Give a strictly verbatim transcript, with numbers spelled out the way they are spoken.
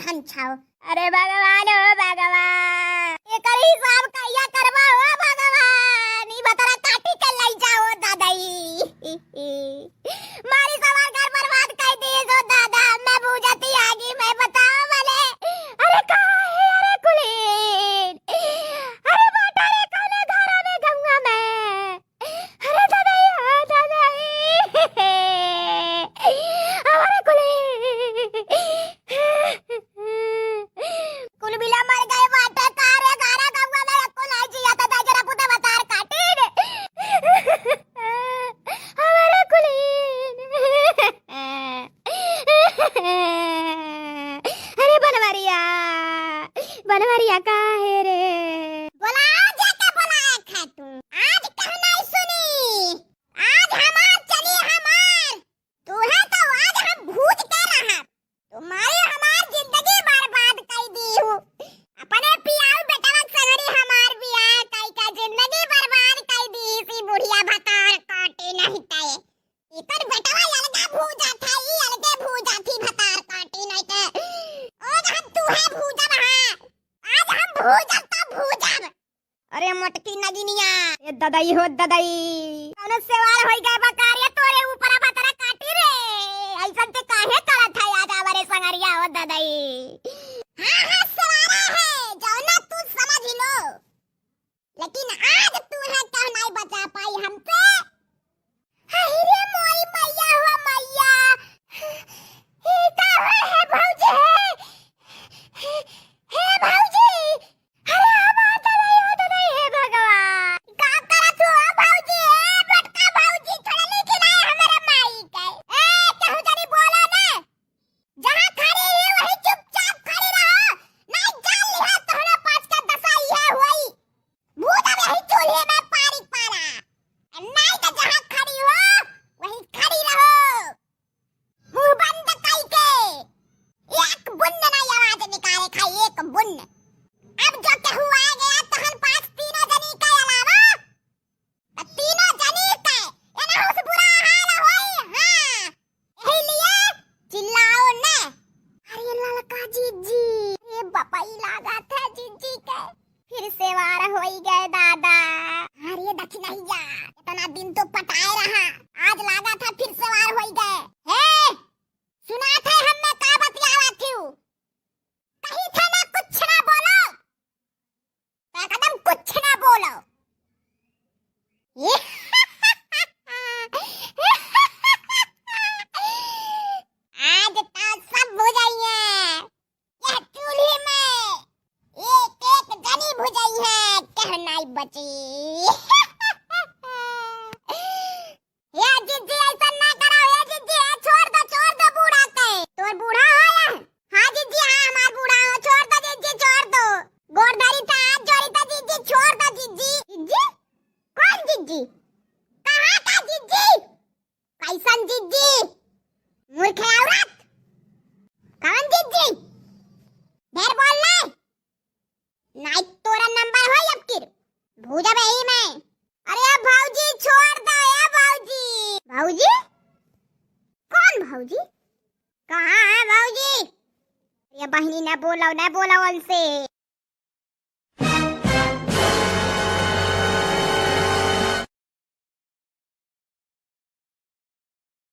ठन छाओ। अरे भगवान, ओ भगवान, एकर हिसाब कहिया करबा, ओ भगवान? ई भतरा काटी के लई जाओ दादाई। मारी सवार घर बर्बाद कर दिए गो दादा, मैं बूझती आगी, मैं बताओ भले। अरे कहाँ है, अरे कुलीन? अरे बाटा रे, कौने घरा में, गौवा में? अरे दादा, ए, ओ दादा, ए। हमारे कुली। कुल मिला मर गए बाटे का रे, गारा गौवा में एको नाई जिया, तो दाई जरा पुते बतार काटी रे। हमारे कुली। अरे बनवरिया, बनवरिया काहे रे? बोला, जाके बोला है खाटू। आज कहना ही सुनी, आज हमार चली हमार। तू है तो आज हम भूज के रहब। तुम्हारी हमार जिंदगी बर्बाद कर दी हूँ। अपने पियाऊ बेटवा संगरी हमार बियाह कई का जिंदगी बर्बाद कर दी। इसी बुढ़िया भतार काटे नहीं तय। एकर बेटवा अलगे भूजा था, ई अलगे भूजा थी, भतार काटी नहीं के। आज हम तू है भूजब, हाँ। आज हम भूजब तो भूजब। अरे मोटकी नगिनिया, ए ददई हो ददई। कौनो सेवार होई गए बकारिया तोरे ऊपर भतरा काटी रे। ऐसन ते काहे करत है आज हमारे संगरिया हो ददई? हाँ, हाँ, सेवारा है, जौना तू समझ लो। लेकिन आज तू है कह नहीं बचा पाई हमसे। हाय रे मोई मैया हो मैया। ई का होए है भौजी? हे, हे भौजी। अरे हम आ तो नहीं हो तो नहीं है भगवान। का करत हो भौजी? ए मोटका भौजी छोड़ली कि नहीं हमारे माई के? ए केहू जनी बोलो ना। जहाँ खड़ी ही वही चुपचाप खड़ी रहो, नहीं जान लिहा तोहरा पाँच का दशा इहे होई। भूत अब यही चूल्हे में पारी पाला, नहीं तो जहाँ खड़ी हो वही खड़ी रहो, मुंह बंद कई के। एक बुन्न नहीं आवाज निकाले खाई, एक बुन्न। अब जो केहू आ गया तहन पाँच तीनों जनी के अलावा त तीनों जनी के एनहुस बुरा हाल होई, हाँ। एही लिए चिल्लाओ न। अरे ललका जिज्जी, अरे बपई लागत है जिज्जी के। फिर से वार होई गए दादा। अरे दखिनहिया, इतना दिन तो पटाए रहा, आज लागत है फिर से वार होई गए। हे, सुनात है हम्मे का बतियावत हूँ? कही थे ना कुछ ना बोलो। एकदम कुछ ना बोलो। आज तो सब भुजाइए, यह चूल्हे में एक एक जनी भुजाइए, कह नाई बची। या जिज्जी, ऐसा ना करो, या जिज्जी, ए, छोड़ दो, छोड़ दो बूढ़ा के। तोर बूढ़ा हो या? हाँ जिज्जी, हाँ, हमार बूढ़ा हो। छोड़ दो जिज्जी, छोड़ दो। गोड़ धरी था, हाथ जोड़ी था जिज्जी, छोड़ दो जिज्जी। जिज्जी? कौन जिज्जी? कहाँ का जिज्जी? कैसन जिज्जी? मूर्ख औरत। कौन जिज्जी? ढेर बोल ले। नाई तोरा नंबर होई अब किर। भूजा बे ही मैं। अरे भौजी छोड़ दो ए भौजी। भौजी? कौन भौजी? कहाँ है भौजी? अरे बहिनी न बोलो, न बोलो उनसे।